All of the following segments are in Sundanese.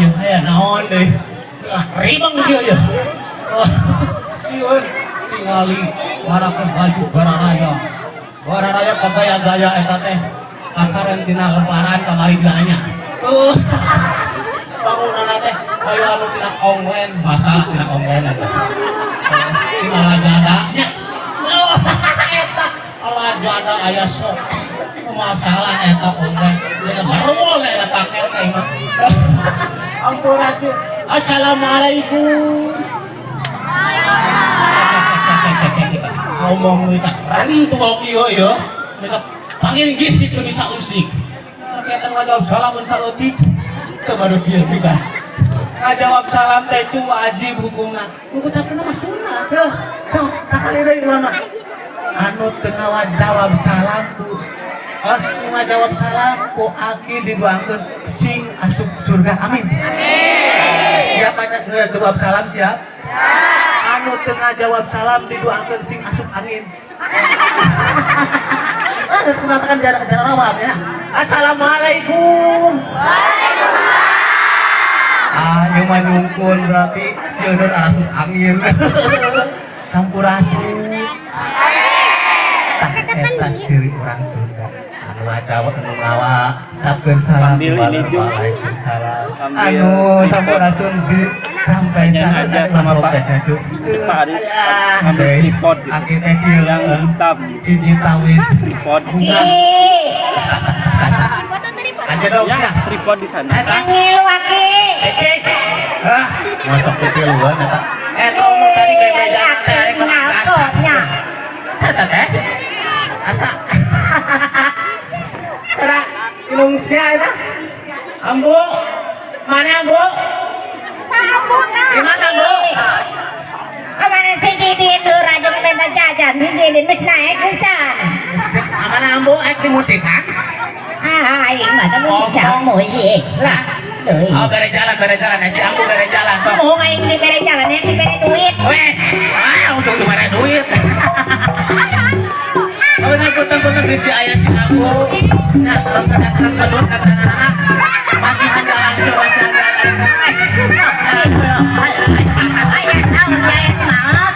Ieu aya naon deui? Ah, ribeng kieu ieu. Oh, sieun tingali marakeun baju bararaya. Bararaya pagaya-gaya eta teh. Kakaren tina lebaran kamari nya. Tuh. Bangunanna teh kaya anu tina online, masalah tina online eta. Tina lajada nya. Oh, eta lajada aya sok. Masalah eta online. Dina baruol eta paket teh mah. Ampun atuh. Assalamualaikum. Ngomong kita keren tuh kalau kieu ya. Mereka panggil gisik teu bisa usik. Tapi eta ngajawab salam mun saeutik. Teu baru kieu juga. Ngajawab salam teh cu wajib hukumna. Ngucapkeun mah sunnah. Teu, sok sakali deui mah. Anu teu ngajawab salam ku ah ngajawab salam ku aki didoakeun sing asup surga. Amin. Amin. Siap baca jawab salam siap? Anu teu ngajawab salam didoakeun sing asup angin. Ah, mengatakan jarak jarak rawab ya. Assalamualaikum. Ah, ieu mah nyungkun berarti sieun asup angin. Sampurasun. Tah eta ciri urang Sunda. Anu ngajawab anu ngawa tapkeun salam Ambil ini, Jung. Waalaikumsalam. Ambil Anu sampurasun di rampesan Tanyain aja sama Pak. Pak Aris ambil tripod gitu. Aki teh kieu Yang hitam. Hiji tawis Tripod. Bunga. Aja dong Ya, sia. Tripod di sana. Eta. Ngilu aki. Hah, masuk ke tiluan eta. Eta omong tadi bebejaan teh arek ke madrasah. Nya. Eta teh. Asa. Cara ilung sia eta. Ambu. Mana Ambu? Di mana Ambu? Kemana si Jidin tuh raja minta jajan si Jidin wis naik kencan. Mana Ambu ek di musikan? Ah, aing mah teu bisa musik. Lah, deui. Oh, bere jalan, bere jalan. Si Ambu bere jalan. Sok. Mau aing dibere jalan yang dibere duit. Weh, ah, untuk bere duit. Oh, nah, punten-punten di si aya si Ambu. Nah, terus ke terus ke terus ke anak. Masih jalan, masih jalan. Aya naon bae mah.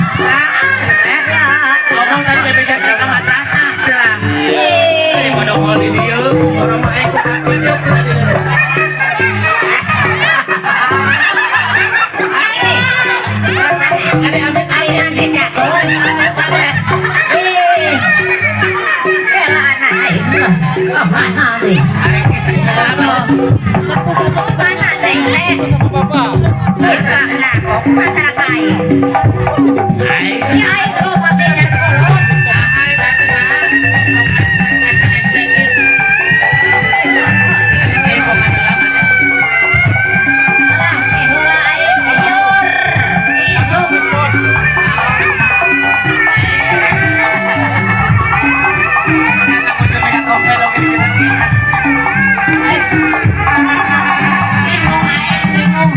Ngomong tadi bebe jalan ke madrasah, cenah. Ini mau dongol di dieu, orang mah ikut aku dieu cenah di dieu. Ade ambil Aing ane jago. Ih. Bela anak aing mah. Mana euy? Arek kita jalan. Mana teh leh? Bapak. Nah, kok mana aing? Ai. Ya aing lupa teh sekolah. Ai tadi mah. Ade teh bukan delapan. Alah, eh heula aing lieur. Isuk. Eta kudu megang dompet oge di kita. Bingung aing bingung.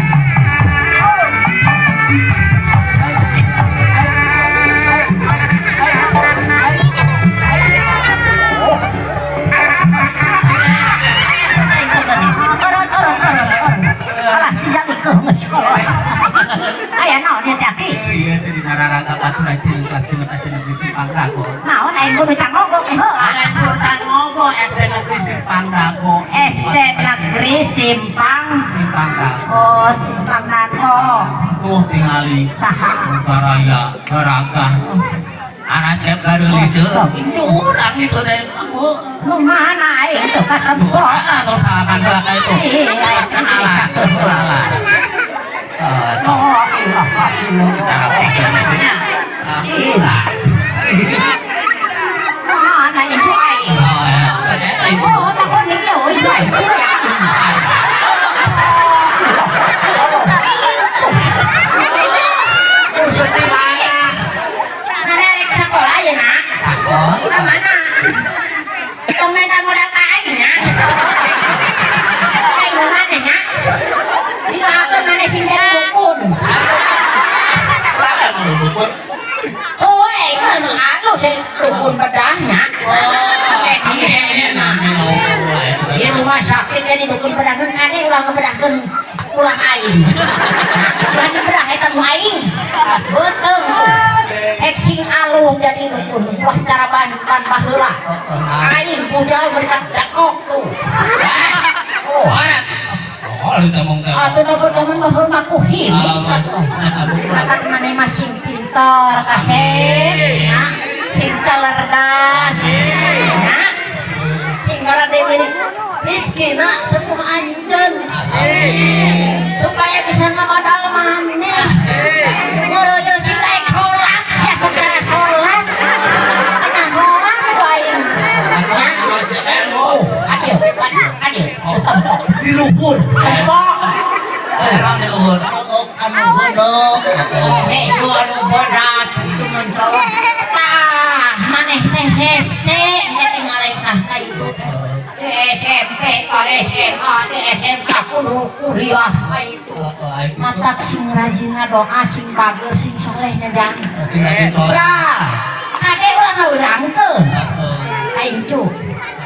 Oron oron oron oron. Alah, tinggal ikeuh geus sekolah. Aya naon ieu teh aki? Iya teh di nararaga paturan kelas genep SD Negeri Simpang Dago. Naon aing kudu cangogok eh heula. Aing kudu cangogok SD Negeri Simpang Dago. SD Negeri Simpang Simpang Dago. Oh, Simpang Dago. Tuh tingali Saha? Baraya baragah. Arasep gareulis itu urang itu teh Bu. Nu mana aing teu kasempot. Ah, terus salaman heula ka itu. Iya, Kan alah, alah. Eh, toh. Oh, ilah ilah. Kita ngapikeun nya. Ah, lah. Mana itu aing? Oh, ya. Eta ibu. Oh, tak kuning yo itu aing. Gusti mana? Mana rek sekolah ya nak? Sakola. Ka mana? Tong minta modal ka aing nya. Aing mana nya? Didoakeun maneh sing jadi dukun. Oh, aing mah nu anu sing dukun bedahnya. Eh, di rumah sakit jadi dukun bedahkeun aneh ulah ngebedahkeun Ulah aing. Ulah nyebrang eta nu aing. Beuteung. Ek sing aluh jadi nu ulah cara ban ban baheula. Aing pujal berikan dakok tuh. Oh, oh, lu ngomong teh. Atuh da zaman baheula mah ku hilis atuh. Akan maneh mah sing pintar kasep, nah, sing cerdas, nah, sing garade milik rizkina sepuh anjeun supaya bisa ngamodal maneh. Ngorojo sing daek sholat, sia secara sholat. Kanyahoan ku aing. Ya. Oh, adil, adil, adil. Tempok. Di luhur. Tempok. Eh, di luhur. Anu bodoh, hejo anu bodas, itu mencolok. Tah, maneh teh hese, hese ngalengkah ka itu. SMP ka SMA, di SMA kudu kuliah ka itu. Matak sing rajin doa, sing bager, sing soleh nya jang. Bra, kade ulah ngawurangkeun. Aing cu.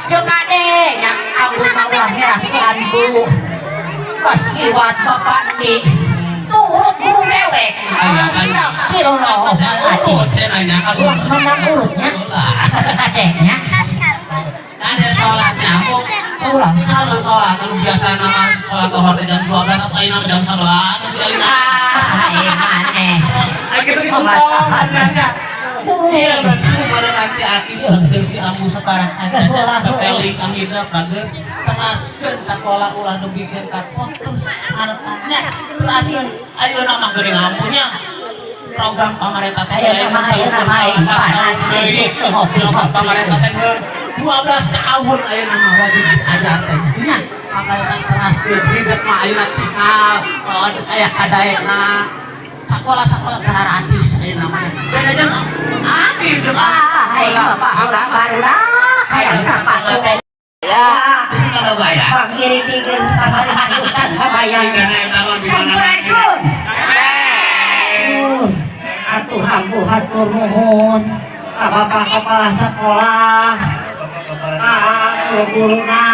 Cu kade nya ampun mah ulah ngerakeun bu. Pas iwat bapak di turut guru dewek. Astagfirullahaladzim. Ulah menang urutnya. Kadenya. Ada sholat nyambung. Ulah. Kalau sholat, kalau biasa nama sholat lohor jam 12 atau ini jam 11. Ah, maneh. Gitu gitu nanya. Iya, berarti pada nanti aki jeung si ambu separah aja. Peli kami teh bager teraskeun sakola ulah dugikeun ka putus anak-anak. Teraskeun ayeuna mah geuning ampunya program pamarentah teh Ayeuna mah aing panas deui ngopi. Program pamarentah teh 12 tahun ayeuna mah wajib diajar teh. Nya makanya teraskeun hidup mah ayeuna tinggal aya kadaekna sekolah-sekolah gratis ayeuna mah. Beda jeung aki jeung Ah, aing mah baheula baheula hayang sapatu. Ya, kalau bayar. Pangiri-pikeun pangalihutan kabayang. Sampurasun. Atuh ambu hatur nuhun ka Bapak Kepala Sekolah, ka guru-guruna,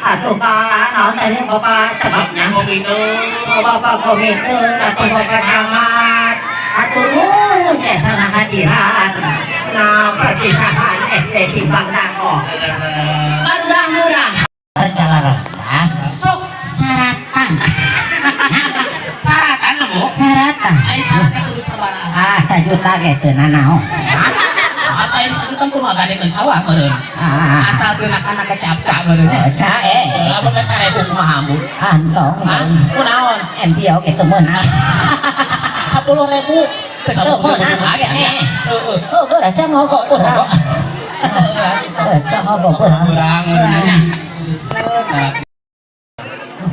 atuh ka naon teh Bapak sebabnya Bapak Komite, atuh Bapak Camat, atur nuhun jasa hadirat. Nah, perpisahan SD Simpang Dangko. Mudah-mudahan perjalanan masuk saratan. Saratan Bu? Saratan. Ai saratan kudu sabaraha? Ah, sajuta ge teu nanaon. Atau ini sajuta kumaha gadekeun sawah meureun. Ah, Asal teu kana kecap-cap meureun. oh, sae. Lamun teh 1000 kumaha Bu? Antong. Hah? Kunaon? MPO kitu meunang. 10.000. Teu Teu meunang. lagi nya. Heeh. Oh, geura can ngogok urang. Geura can ngogok urang. Kurang meureun nya.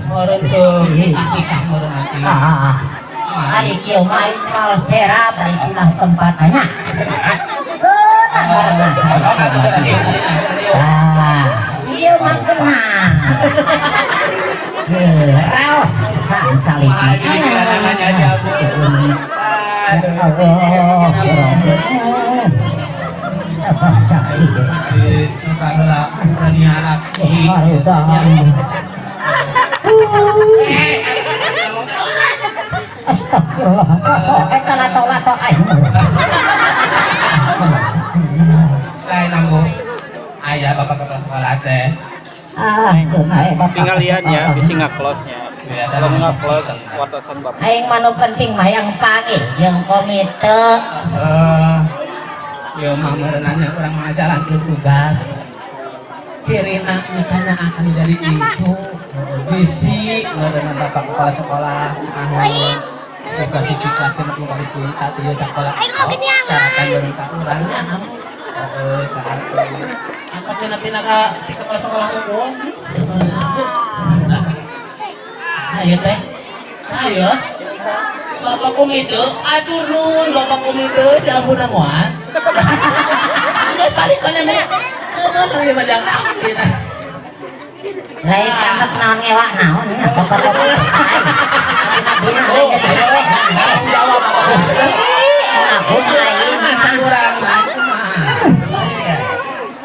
Meureun teu kisah meureun nanti. Ah, ari kieu mah aing moal serap ari ulah tempatnya. Keuna karena. Ah, ieu mah kena. Raos pisan calik. Ya Allah. Apa sakit? Geus baheula niat Harudang. Astagfirullah. Eta lato-lato aing. Lain ambu. Aya bapak kepala sekolah teh. Ah, keuna eh bapak. Tinggal ya, bisi ngaklos-nya. Kalau ngaklos watosan bapak. Aing mah nu penting mah yang panggil, yang komite. Eh, ieu mah meureunanya urang mah jalankeun tugas. Cirina nikahnya akan jadi itu. Bisi meureunna bapak kepala sekolah. Ahun. Tugas ikhlaskeun nu kali ieu sakola. Caratan meureun ka urang nya. Heeh, caratan. Apa cenah tina ka ti kepala sekolah umum? Saya teh, saya Bapak Komite, atur nuhun Bapak Komite, jamu namuan. Geus balik kana mah. Teu meunang ieu mah jangan. Lain kamet naon ngewa naon nya bapak-bapak. Dina Oh, tanggung jawab Bapak Komite. Aku aing mah. Kurang kumaha.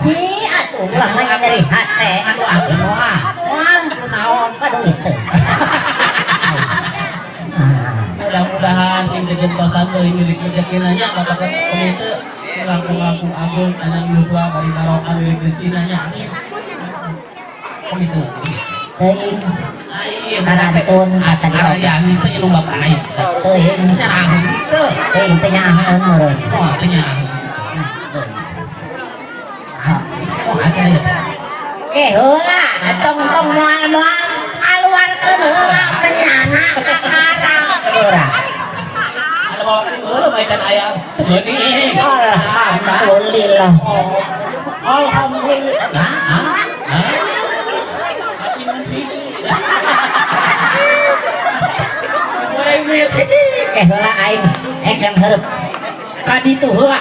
Si atuh ulah mah nyeri hate. Anu aku moal. Moal kunaon paduit teh. Aing teh gentosan teuing milik rezekina nya bapak komite langkung-langkung agung anak yuswa bari barokah milik rezekina nya. Amin. Komite. Teuing. Aing Karantun kata dia. Araya teh nu bapak aing. Teuing. Nyaraheun teu. Teuing teh nyaheun meureun. Oh, teh nyaraheun. Oh, ada ya. Eh heula, tong-tong moal-moal kaluarkeun heula menyana kakarang heula. Ada bawa kan heula baikan ayam. Geuning. Alhamdulillah. Alhamdulillah. Nah, ah, ah. Hati sih. Eh heula aing, ek yang hareup. Ka ditu heula.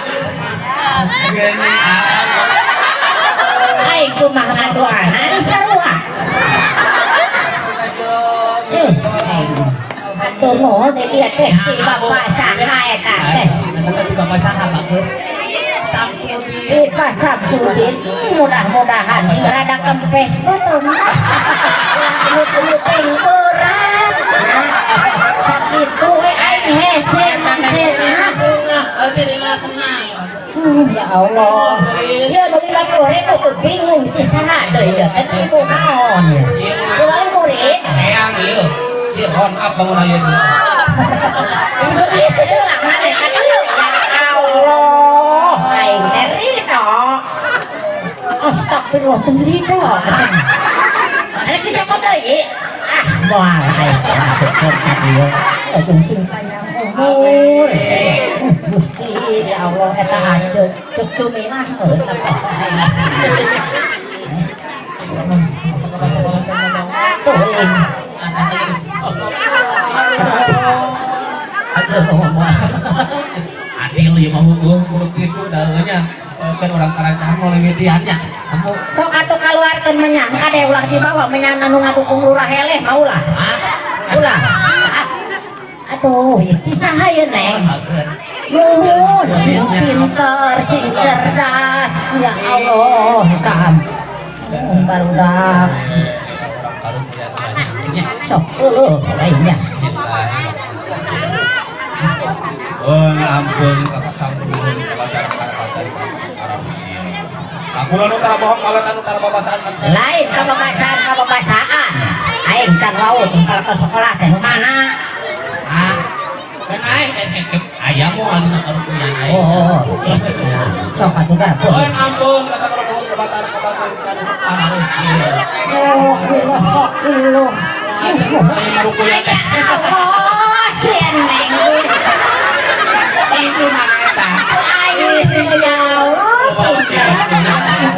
Aing kumaha ngadoana nu sarua. Eh, aing. Hatur nuhun ieu teh ti bapak saha eta teh. Bapak saha Pak? Ti Pak Samsudin, mudah-mudahan sing rada kempes betul mah. Ulah berat. Sakitu we aing hese mangsirna. Ya Allah. Ieu nu 50.000 tuh bingung ti saha deui ieu teh ibu naon ieu. Ieu murid. Eyang ieu. Ieu round up bangun aya ieu. Ibu ieu lah mana ka dieu ya Allah. Aing teh ridho. Astagfirullah teu ridho. Arek dicokot deui. Ah, moal aing masuk ka dieu. Aduh sing panjang umur. Gusti ya Allah eta aceuk ceuk tuminah heuh teuing. Adil ieu mah hukum kudu kitu daeunya kan urang karancang mau limitiannya. Sok atuh kaluarkeun menyang kade ulah dibawa menyang anu ngadukung lurah eleh mah ulah. Ulah. Aduh, ieu saha ieu Neng? Nuhun, sing pinter, sing cerdas. Ya Allah, kam. Barudak. Sok eueuh lainnya. Oh, ampun kakak sampun kabatar kabatar Arab Rusia. Aku lalu tara bohong kawat anu tara babasaan. Lain kababasaan kababasaan. Aing can wau tinggal ke sekolah teh mana? Ah, kan aing ayamu anu karukuyan aing. Oh, sok atuh garpu. Oh, ampun kakak tara bohong kabatar kabatar Arab Rusia. Oh, Allah, Allah. Karukuyan teh. Allah, sieun neng. Itu mana eta? Aing ya Allah,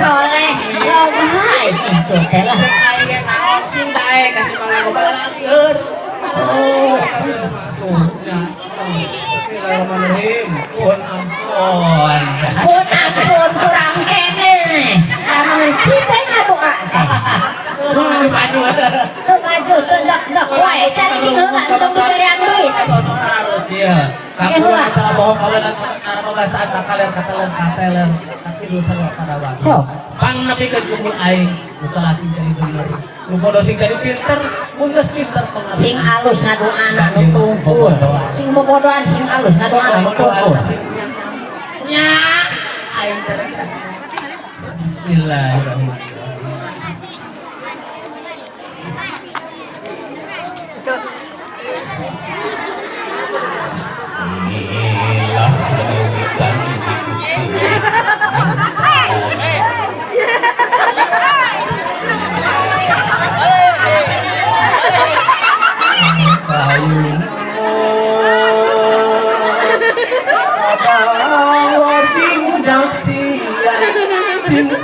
soleh, loba itu teh lah. Aing naon sing bae kasih mangga. Oh, Bismillahirrahmanirrahim. Pun ampun. Pun ampun kurang kene. Lamun kita ngadoa teh. Maju. Tuh maju tuh dek-dek wae cari di heula tong diberian duit. Iya. Aku cara bohong kawan cara pembahasan kakaler kateler kateler katilu sarua karawan. Sok. Pang nepi ke kumul aing nu salah sing jadi bener. Nu bodoh sing jadi pinter, mun geus pinter pengaruh. Sing alus ngadoana nu tungkul. Sing bobodohan sing alus ngadoana nu tungkul. Nya aing teh. Bismillahirrahmanirrahim.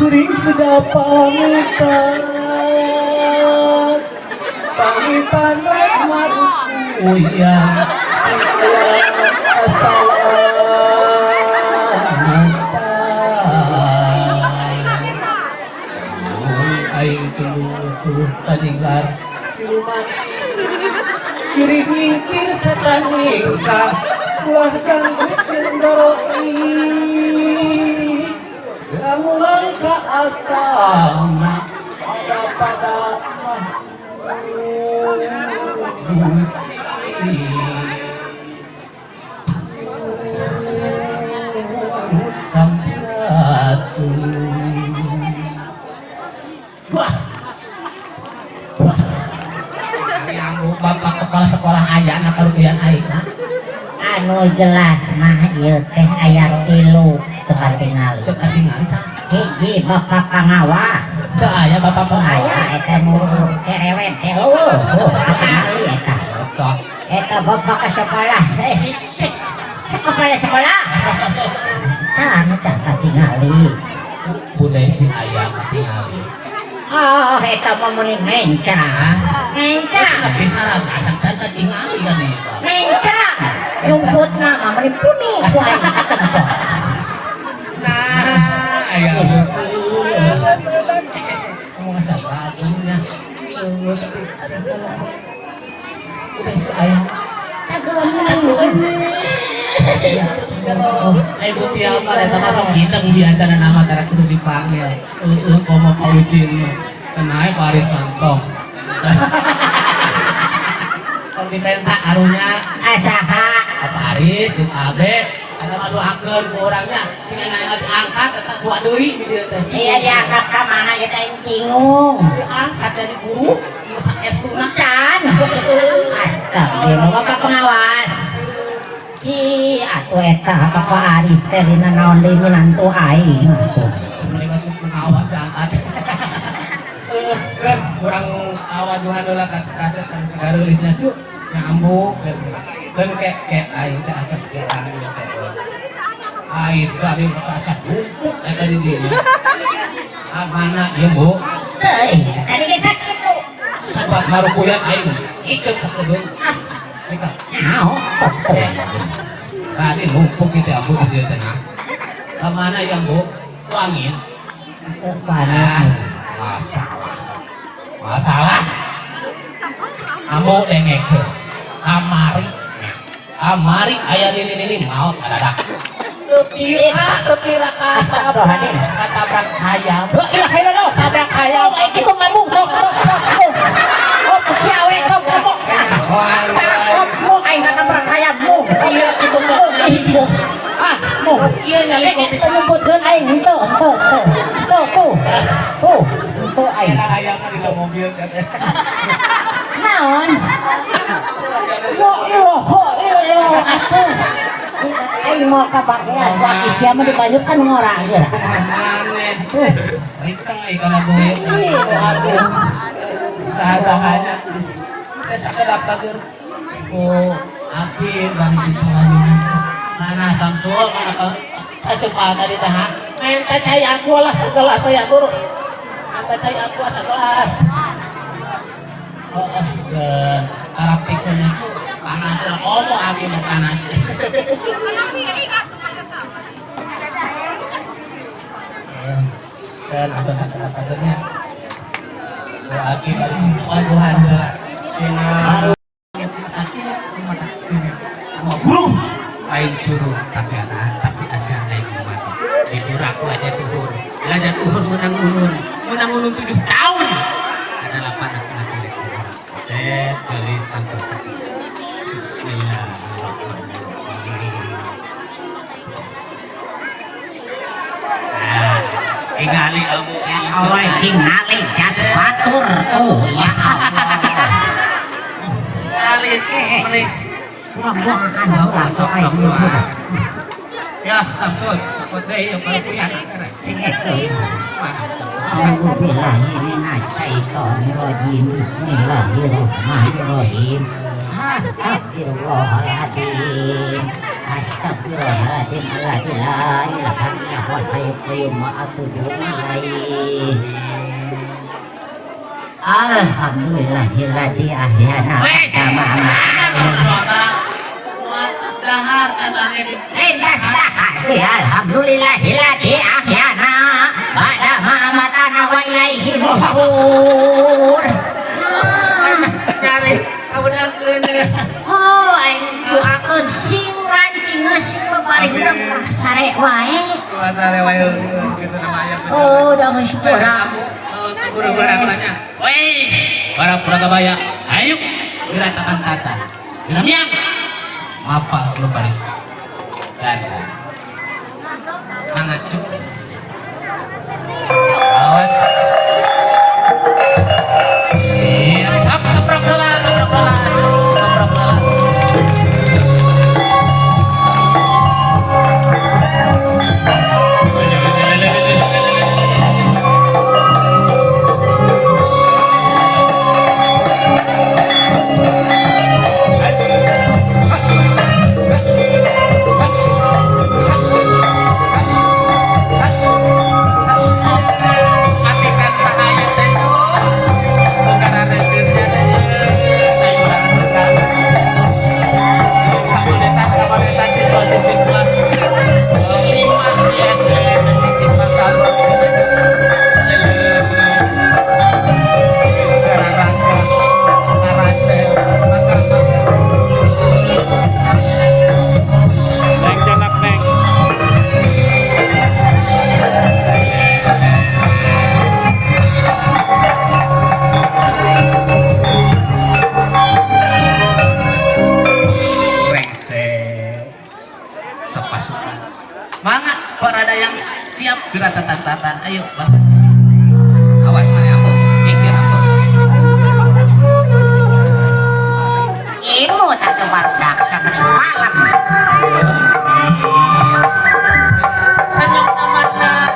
Kuring sudah pamitan, pamitan rek marukuyang, kesalamatan. Aing tuluh kalinglar Siluman kiri nyingkir setan ningkah, ulah ganggu kendoroi. Rangulan ka asana pada pada Gusti. Bapak kepala sekolah aya anak karugian aing. Anu jelas mah ieu teh aya tilu teu katingali. Teu katingali sa. Hiji bapak pangawas. Teu aya bapak Aya eta nu kerewet teh eueuh, katingali eta. Tah. Eta bapak ka sekolah, kepala sekolah. Tah anu tah katingali. Bu Desi aya katingali. Oh, eta mah meuni mencra. Mencra. Tapi sarang asal teh katingali kan eta. Mencra. Jungkutna mah meuni puni ku aing katempo. Nah, aya. Ngomong asal lagunya. Bu Desi aya. Ibu tiap eta mah sok giteng biasa nama tara kudu dipanggil. Heueuh komo paucin mah. Kenae Paris mantong. Sok dipenta karunya Asaha Pak Aris jeung Abe eta mah doakeun ku urangnya sing enggal diangkat eta dua deui di dieu teh. Iya diangkat ka mana ya teh bingung. Diangkat jadi guru nu saestuna. Can. Astagfirullah bapak pengawas. Si atuh eta Bapak Aris teh dina naon deui minantu aing atuh. Mereka pengawas diangkat. Kan kurang awajuhan heula ka kaset kan gareulisnya cu nyambung kan kayak kayak aing teh asa pikiran teh. Aing teh abi mah asa humpuk eta di dieu. Amana ieu Bu. Teuing tadi ge sakitu. Sabab marukuyan aing ikut sakedeung. Mika. Naon? Tadi numpuk itu ambu di dieu teh nah. Ka mana ya Bu? Wangin. Mana? Masalah. Masalah. Ambu dengekeun. Kamari. Kamari aya nini-nini maot adadak. Teu pira ka katabrak hayam. La ilaha illallah. Tabrak hayam. Oh, iki kok mabuk. Kok kok kok. Oh, si awe kok kok. Kok aing katabrak hayam mu. Iya kitu mah. Ah, Mu. ieu nyali kopi. Nyebutkeun aing henteu henteu henteu. Henteu ku. Ku, henteu aing. Era hayam mah di mobil teh. Naon? La ilaha illallah atuh. Aing mau kabagean ku aki sia mah dibanyut kan ngora geura. Maneh. Riceng euy kana gue. Aduh. Saha-sahanya. Teh sakedap bager. Oh, aki bari situ. Mana Samsul, mana ka sacepat tadi teh ha? Menta cai aku lah segelas teh ya guru. Menta cai aku segelas. Oh, oh, arap pikeun itu panas lah komo aki mau panas. Sen atau sakedap bagernya. Oh, aki bari situ wajuhan heula. Sina buru aing curug tapi anak tapi asa aing mati dikur aku aja tuhur belajar tuhur menang ulun 7 tahun ada delapan aku lagi saya tulis tanpa. Bismillahirrahmanirrahim. Nah, tingali abu. Ya Allah, tingali jas batur tuh ya Allah. Tingali menik. Buang-buangan urang sok aing. Ya, Samsul, takut deh yang baru punya. A'udzu billahi minasyaitonir rajim. Bismillahirrahmanirrahim. Astagfirullahaladzim. Astagfirullahaladzim. Alladzi la ilaha illa huwal hayyul qayyum wa atubu ilaih. Alhamdulillahilladzi ahyana ba'da ma Dahar katanya di Alhamdulillahilladzi ahyana ba'da ma amatana wa ilaihi nusyur. Cari kabenerkeun. Oh, aing doakeun sing rancing sing babaring urang sare wae. Sare wae gitu namanya. Oh, udah geus kurang. Guru-guru nanya. Woi, para Purabaya, ayo gerak tangan kata. Gerak miang. Mapal lu baris. Dan mangga cuk. Awas. Iya, sok keprok heula, keprok heula. Mangga para yang siap gerak tatan. Ayo, Bapak. Awas mana aku, mikir aku. Ibu tak barudak sampai malam. Senyum amatna.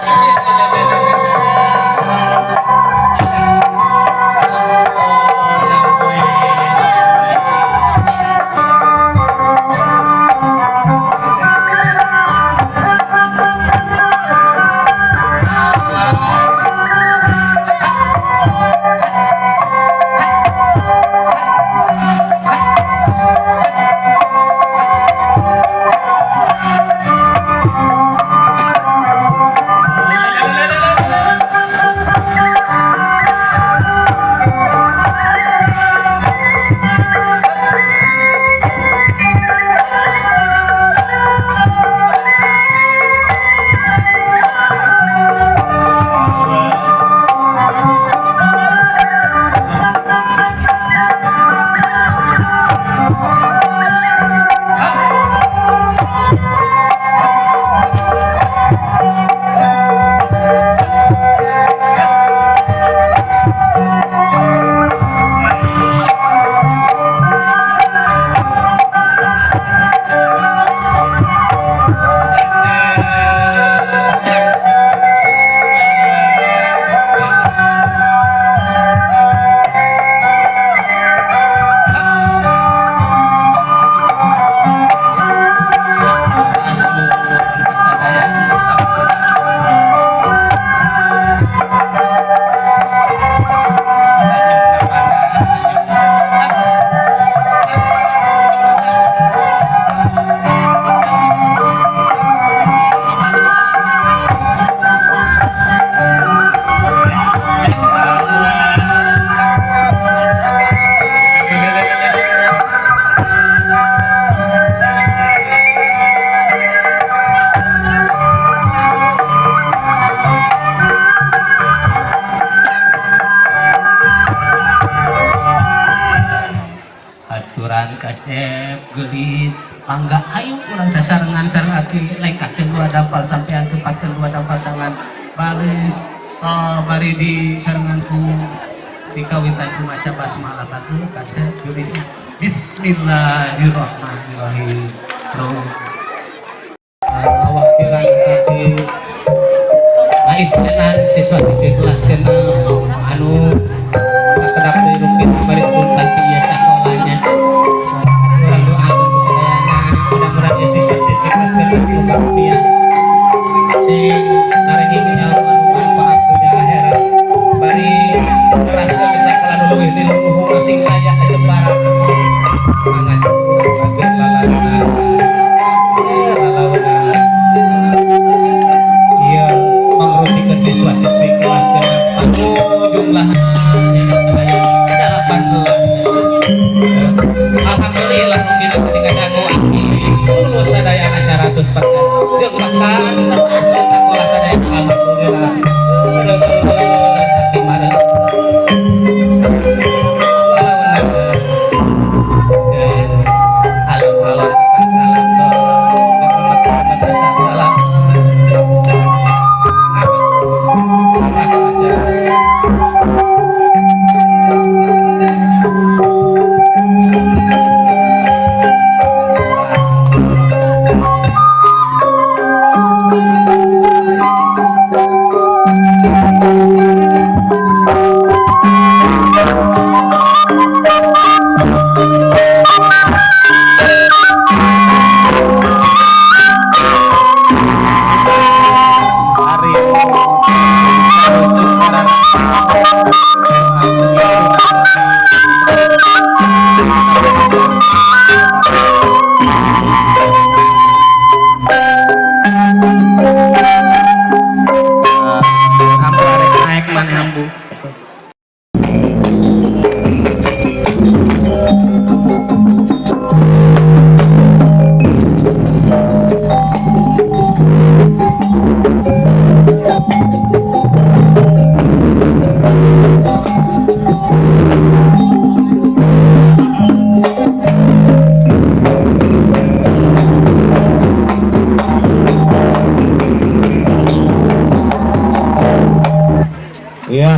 Aturan kasep gelis mangga ayo urang sasarengan sareng aki lengkahkeun dua dampal sampean tempatkeun dua dampal tangan balis bari di sarengan ku dikawitan ku maca basmalah batu kasep gelis. Bismillahirrahmanirrahim. Terus awakilan tadi ngaistenan siswa-siswi kelas genep anu sakedap deui rumpit bari punten ti ieu sakolanya. Urang doakeun ku sadayana mudah-mudahan ieu siswa-siswi kelas genep nu baktia sing narenging ilmu anu manfaat dunya akhirat bari neraskeun di sakola nu leuwih di luhur sing aya ka Jepara. Mangan bageun lalaunan lalaunan ieu mangrutikeun siswa-siswi kelas genep anu jumlahna 18. Alhamdulillah mungkin ketika dangu aki lulus sadayana 100% jeung bahkan neraskeun sakola sadayana. Alhamdulillah. Saking mareuh lalaunan alon-alon asal salam aja.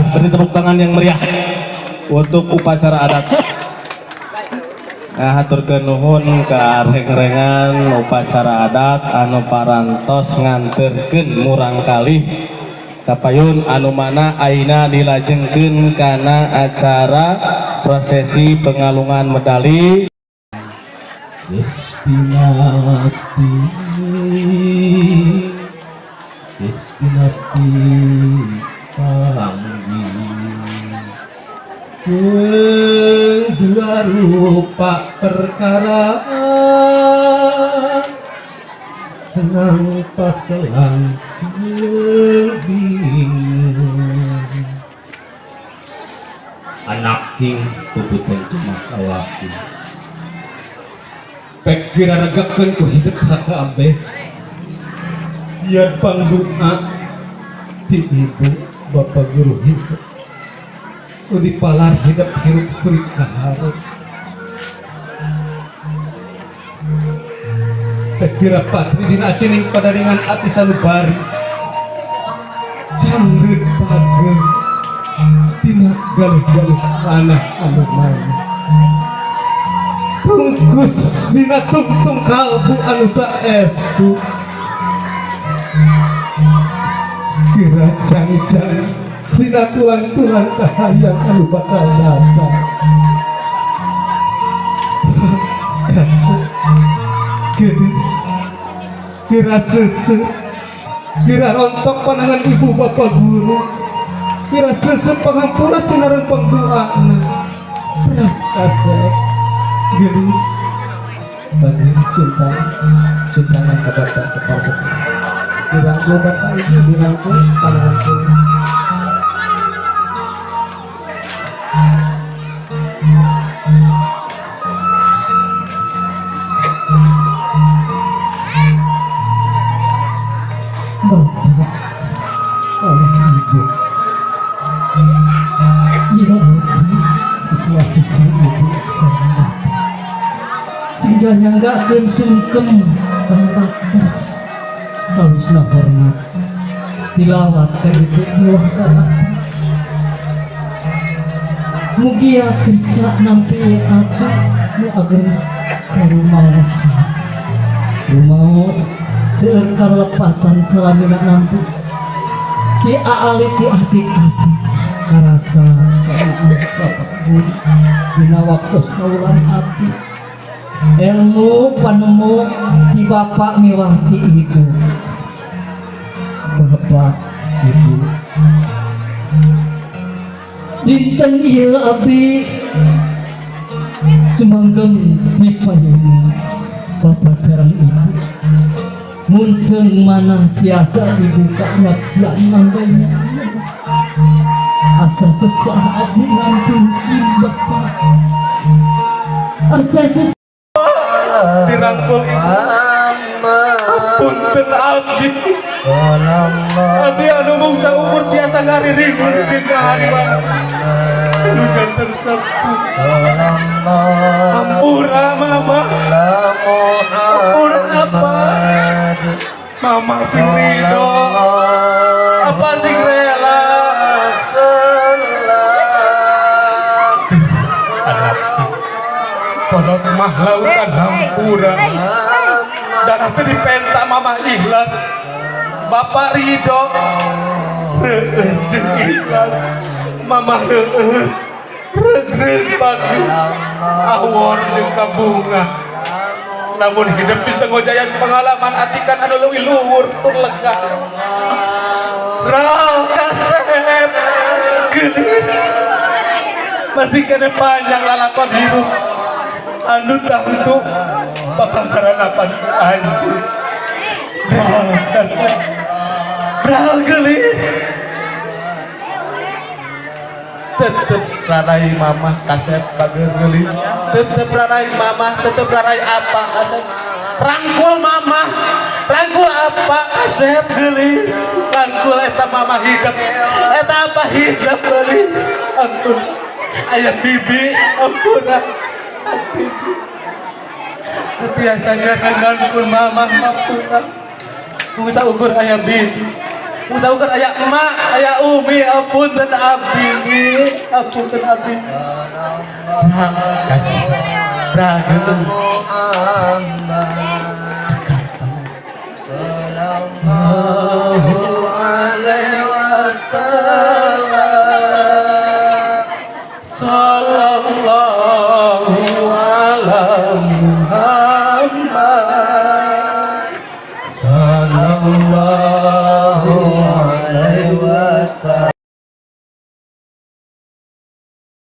Beri tepuk tangan yang meriah untuk upacara adat. Nah, haturkeun nuhun ka reng-rengan upacara adat anu parantos nganterkeun murangkalih kapayun anu mana aina dilajengkeun kana acara prosesi pengalungan medali. Geus pinasti, geus pinasti panggih. Dua rupa perkara, senang paselang jeung bingung. Anak king tututan cuma awaki pek diraregakeun ku hidup sakabeh Biar pangdoa ti ibu bapak guru hidup nu dipalar hidup hirup kurit kaharep. Pek patri dina acening padaringan ati sanubari, cangreut pager dina galih-galih manah anu mana tungkus dina tungtung kalbu anu saestu, kira cang-cang dina tulang-tulang kahayang anu bakal datang. Kasih gelis, kira sese, kira rontok panangan ibu bapak guru, kira sese pangampura sinareng pangdoana. Kasih gelis Bagi cinta cinta ke bapak kepala sekolah, dirangkul bapak ibu, dirangkul pananganku. Bapak oleh ibu. Iya, abdi siswa siswi ibu sareng bapak sehingga nyanggakeun sungkem baktos kawisna hormat tilawat ka ibu miwah ka abdi. Mugia kersa nampi abdi nu ageng karumaos rumaos seueur kalepatan salamina nampi ti aali ti atik-atik karasa ka bapak guru dina waktos kaulan abdi ilmu panemu ti bapak miwah ti ibu. Bapak ibu, dinten ieu abdi sumanggem di payun bapak sareng ibu. Mun seung manah biasa dibuka nyaksian nambahnya asa sesah abdi namping bapak asa sesah. Dirangkul ibu. Punten abdi, abdi anu mung saukur tiasa ngaririmun jeung kahariwang nu janten sepuh. Ampura mama, ampura apa, mama sing ridho, apa sing rela. Anak kodok mah lautan hampura darah teh dipenta mama ikhlas, bapak ridho reueus jeung ikhlas, mama reueus reug-reug pagi awor jeung kabunga. Namun hidup bisa ngojayan pengalaman atikan anu leuwih luhur tur lega. Ral kasep geulis, masih kena panjang lalakon hirup anu tangtu bakal karanapan anjing. Ral kasep, ral geulis, tetep ranai mamah kasep bager geulis, tetep ranai mamah, tetep ranai apa kasep, rangkul mamah, rangkul apa kasep geulis, rangkul eta mamah hidup, eta apa hidup geulis. Ampun ayah bibi, ampun bibi biasanya dengan pun mamah mampunan usah ukur ayah bibi. Usahakan aya emak, aya umi, apunten abdi mi, apunten abdi. Nah, kasih. Nah, gitu. Sallallahu alaihi wasallam. Sallallahu